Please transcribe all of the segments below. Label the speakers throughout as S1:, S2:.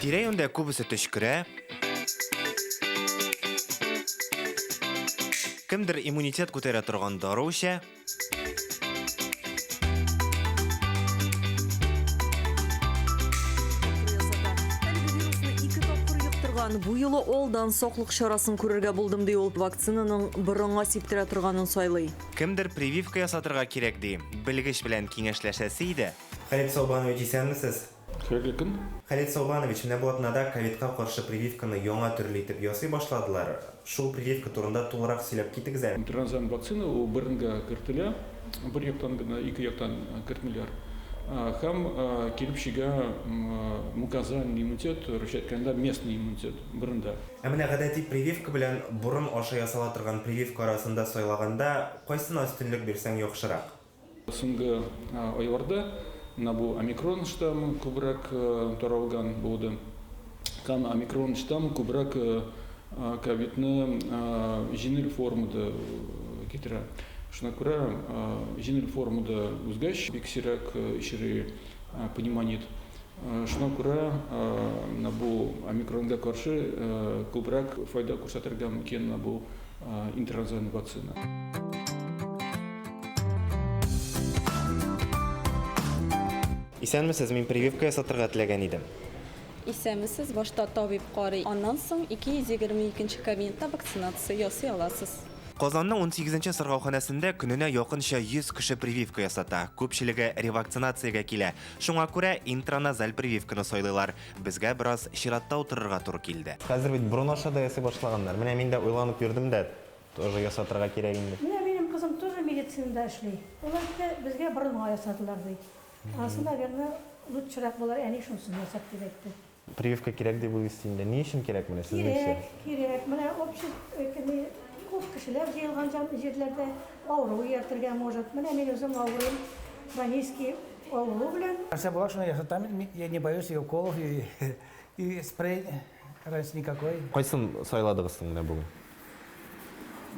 S1: Тирә-юньдә күбесе төчкерә. Кемдер иммунитет күтәрә торган дару эчә.
S2: Әлеге вирусны ике тапкыр йоктырган. Бу юлы алдан саклык чарасын күрергә булдым, ди ул. Вакцинаның борынга сиптерә торганын сайлый.
S1: Кемдер прививка ясатырга кирәк, ди. Белгеч белән киңәшләшәсе иде. Халит Солбанович, исәнмесез!
S3: Хәерле көн!
S1: Халит Солбанович, менә бу атнада ковидка каршы прививканы яңа төрле итеп ясый башладылар. Шул прививка турында тулырак сөйләп китегез әле.
S3: Транзан вакцина ул борынга кертелә, бер яктан гына, ике яктан кертмиләр. Һәм килеп чыга мукозальный иммунитет, русча әйткәндә, местный иммунитет борында.
S1: Ә менә гадәти прививка белән борын аша ясала торган прививка арасында сайлаганда, кайсына өстенлек бирсәң яхшырак?
S3: Соңгы айларда менә бу омикрон штаммы күбрәк таралган булды. Һәм омикрон штамм күбрәк ковидны җиңел формада китерә. Шуңа күрә җиңел формада узгач, бик сирәк очрый пневмонит. Шуңа күрә менә бу омикронга каршы күбрәк файда күрсәтергә мөмкин менә бу интраназальный вакцина.
S1: Исәнмесез, мин прививка ясатырга теләгән идем.
S4: Исәнмесез, башта табиб карый, аннан соң 222 нче кабинетта вакцинация ясый аласыз.
S1: Казанның унсигезенче сырхауханәсендә көненә якынча 100 кеше прививка ясата. Күпчелеге ревакцинациягә килә. Шуңа күрә интраназаль прививканы сайлыйлар. Безгә бераз чиратта утырырга туры килде. Хәзер бит борын аша да ясый башлаганнар. Менә мин дә уйланып йөрдем дә, тоже ясатырга кирәк инде.
S5: Менә минем кызым тоже медицинада эшли. Ул әйтте, безгә борынга ясадылар, ди. Анысы, наверное, лучшерак булыр, әни шунысын ясат, дип әйтте.
S1: Прививка кирәк дип уйлыйсыз инде. Ни өчен кирәк менә сезнеңчә?
S5: Кирәк, кирәк. Менә общий ни күп кешеләр җыелган җирләрдә авыру ияртергә может. Менә мин үзем авырыйм хронический авыру белән.
S6: Нәрсә була, шуны ясатам мин, я не боюсь и уколов, и, и спрей, разницы никакой.
S1: Кайсын сайладыгыз соң менә бүген?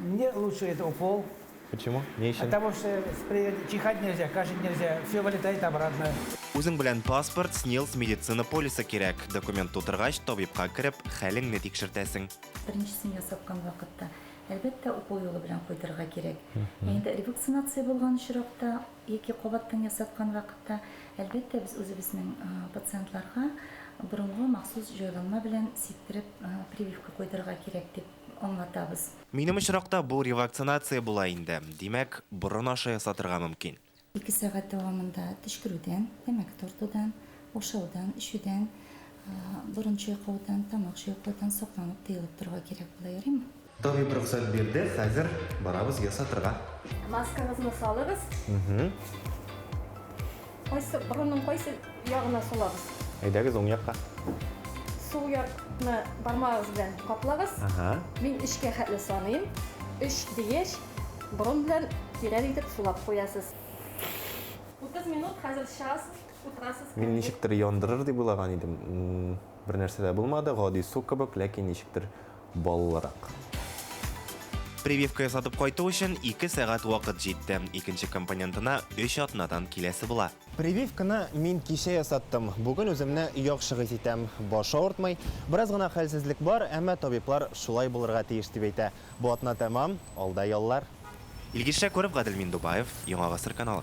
S6: Мне лучше это укол.
S1: Почему? Ни өчен?
S6: Потому что спрей чихать нельзя, кашлять нельзя, все вылетает обратно.
S1: Үзең белән паспорт, СНИЛС, медицина полисы кирәк. Документ тутыргач, табибка кереп, хәлеңне тикшертәсең.
S7: Беренчесен ясаткан вакытта, әлбәттә, укол юлы белән куйдырырга кирәк. Ә инде ревакцинация булган очракта яки кабаттан ясаткан вакытта, әлбәттә, без үзебезнең пациентларга борынгы махсус җайланма белән сиптереп прививка куйдырырга кирәк дип аңлатабыз.
S1: Минем очракта бу ревакцинация була инде. Димәк, борын аша ясатырга мөмкин.
S7: Ике сәгать дәвамында төчкерүдән, тәмәке тартудан, ашаудан, эчүдән, борын чайкаудан, тамак чайкаудан сакланып, тыелып торырга кирәк була, ярыймы?
S1: Табиб рөхсәт бирде, хәзер барабыз ясатырга.
S4: Маскагызны салыгыз. Кайсы, борынның кайсы ягына салабыз?
S1: Әйдәгез, уң якка.
S4: Сул якны бармагыгыз белән каплагыз.
S1: Ага.
S4: Мин өчкә хәтле саныйм. Өч дигәч, борын белән тирән итеп сулап куясыз. 30 минут хәзер чыгасыз, утырасыз.
S1: Мин ничектер яндырыр дип уйлаган идем. Бер нәрсә дә булмады, гади су кебек, ләкин ничектер баллырак. Прививка ясатып кайту өчен ике сәгать вакыт җитте. Икенче компонентына өч атнадан киләсе була. Прививканы мин кичә ясаттым. Бүген үземне яхшы хис итәм. Баш авыртмый. Бераз гына хәлсезлек бар, әмма табиблар шулай булырга тиеш дип әйтә. Бу атна тәмам, алда яллар. Илгиз Шәкүров, Гадел Миндубаев, Яңа Гасыр каналы.